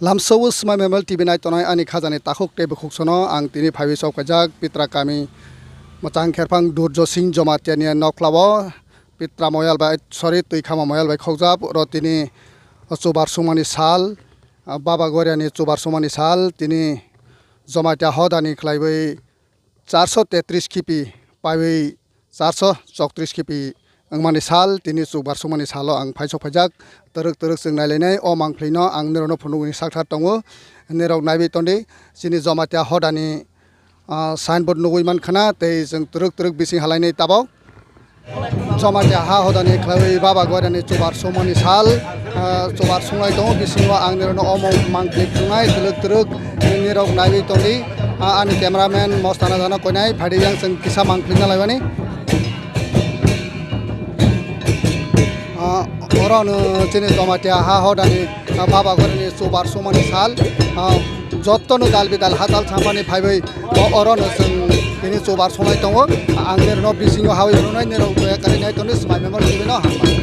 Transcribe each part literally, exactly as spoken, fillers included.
Lamsao Smai Memal T V nai tongnai ani khajani takhuk tei bukhuk sono ang tini phaiwi sok phaijak Pitra kami mwchang kherphang Durjo Singh Jamatia ni noklao Pitra moyal bai, sorry, twi khama moyal bai khokjak oro tini chubar sumani sal, ah, Baba Goria ni chubar sumani sal tini Jamatia hodani khlaiwi charso tetris khipi paiwi charso chokris khipi wngmani sal, tini chubar sumani salo ang phaisok phaijak twrwk twrwk chwng nailainai o mangphlino ang nirokno phunukni sakthar tongo. Nirok naiwi tondi chini Jamatia hodani, ah, signboard nugwi mankhana tei chwng twrwk twrwk bising halainai tabok. Jamatia ha hodani khlaiwi Baba Goirani chubar sumani sal, ah, chubar sunglai tongo. Bisingo ang nirokno omo mangpli phunai twrwk twrwk nirok naiwi tongdi. Ah, ani cameraman Mostana jana koinai phaidi yang chwng kisa mangpli nalaimani. Ah, oro no chini Jamatia ha hodani, ah, Baba Goirani chubar sumani sal. Ah, Jottono dal bidal hatal sampani phaiwi o oro no chwng tini chubar sonai tongo. Ang nirokno bisingo hawi phunuknai, nirok doya kwrwi nai tongdi, Smai Memal T V no hambai.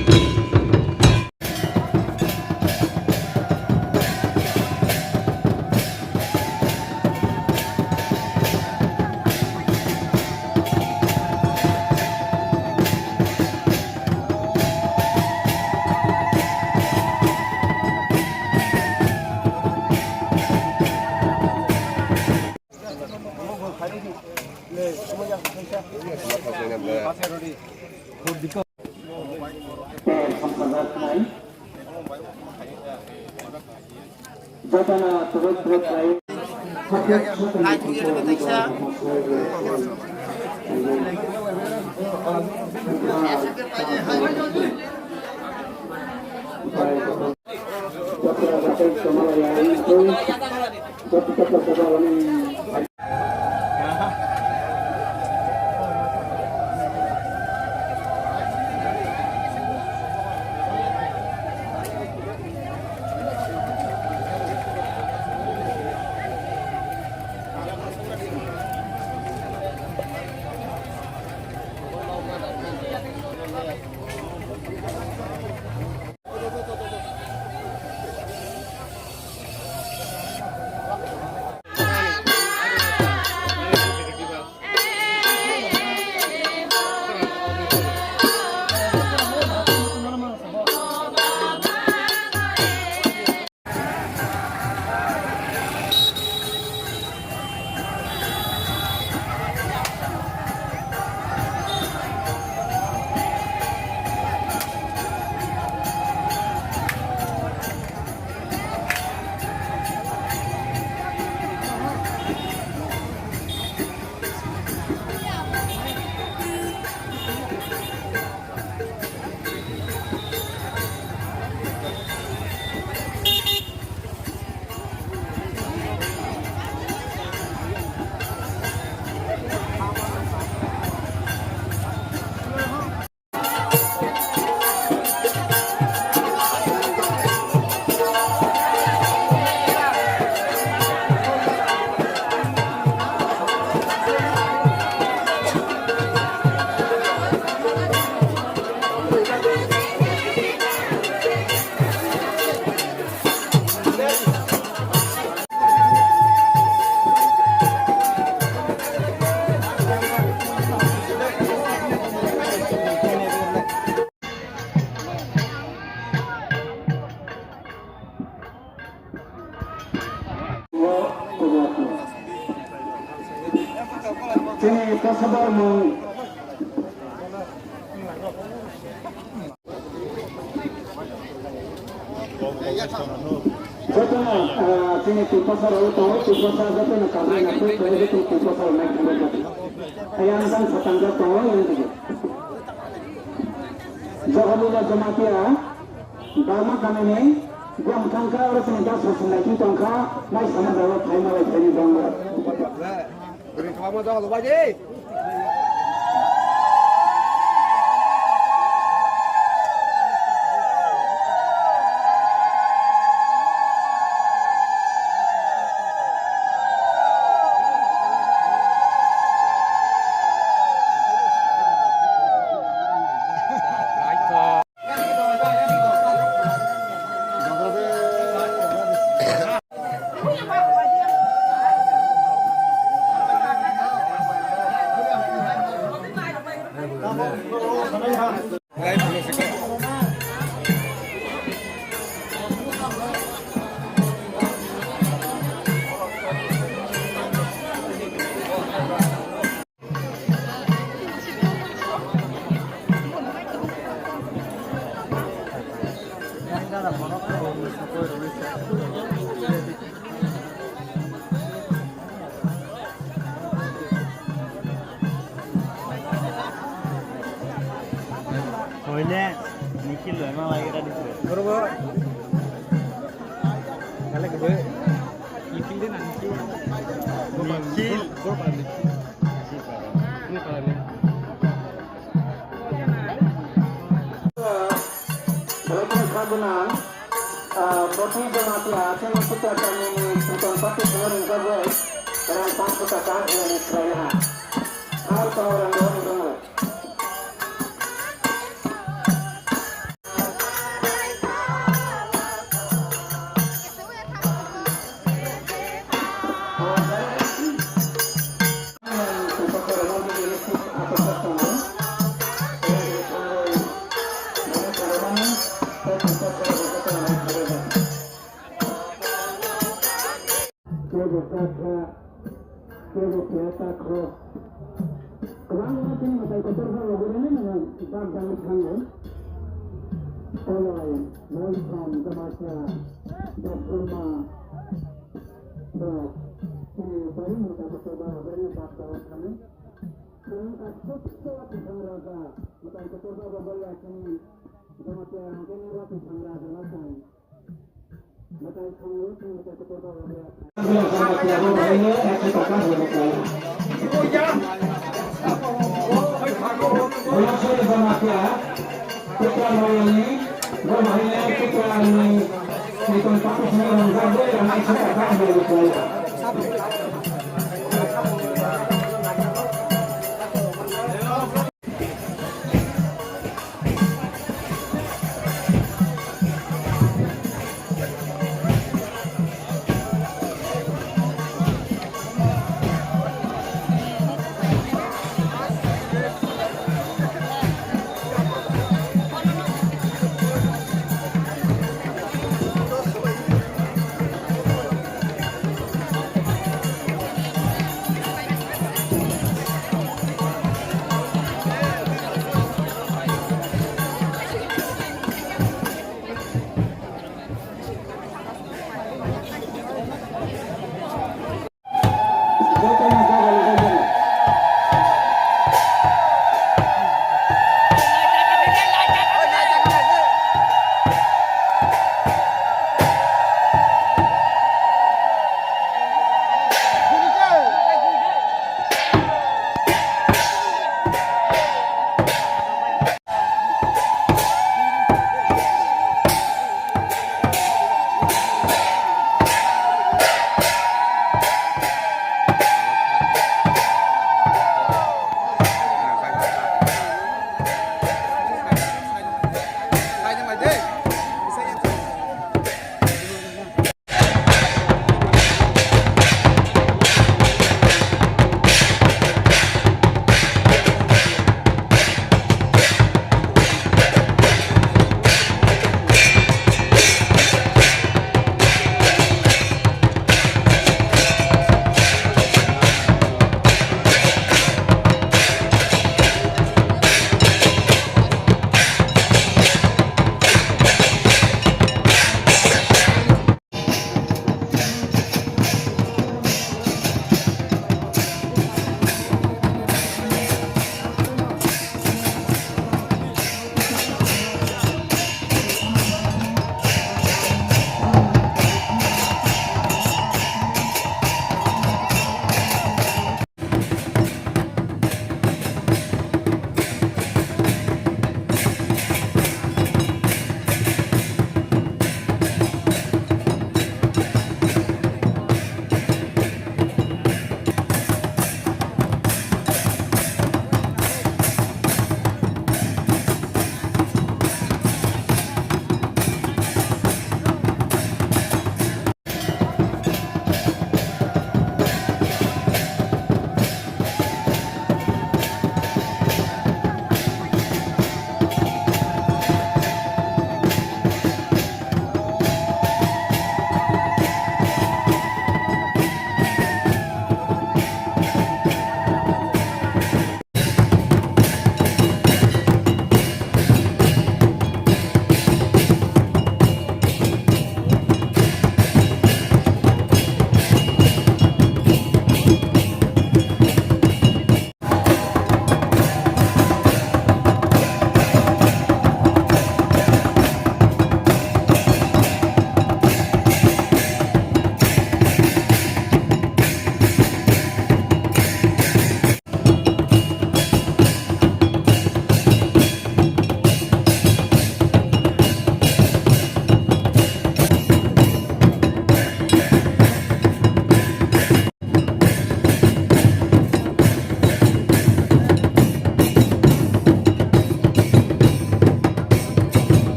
Chini Kosobar mung. Jotono, ah, chini Tiprasa rok tongo, Tiprasa jotono kabrwi naphru khe joto Tiprasa rok nai thangwi joto. Ayang jang satang jat tongo, yang dige. Jogomila Jamatia, Dharma Kamini, buang thangkha oro chini das song naikhi tongkha, mai sama dawa thai malai thaini bangla. Hoile, Nikhil bai ma lai ready se. Boro bo. Kale kebo. Nikhil de na Nikhil. Nikhil. Boro pala Nikhil. Ini pala ni. Belai kheno kha gwnang, ah, Boti Jamatia chini Tipra Tamni ni Chiton Party swngo ringjagwi rang panch taka hwnwi khlai ha. Hai tongo rang rang rang. Kebo kakha, kebo keha kakho. Kwbangma chini mwtai kotor rok rwgwini nwng bak jagwi thango. Poloi, Molsom, Jamatia, Debbarma, rok chini bai mwtai kotor rok rwgwini bak jagwi thango. Chwng kaisa kisa Twiphang Raja, mwtai kotor rok rwgwi ya chini Jamatia rok khe ni Twiphang Raja no tong.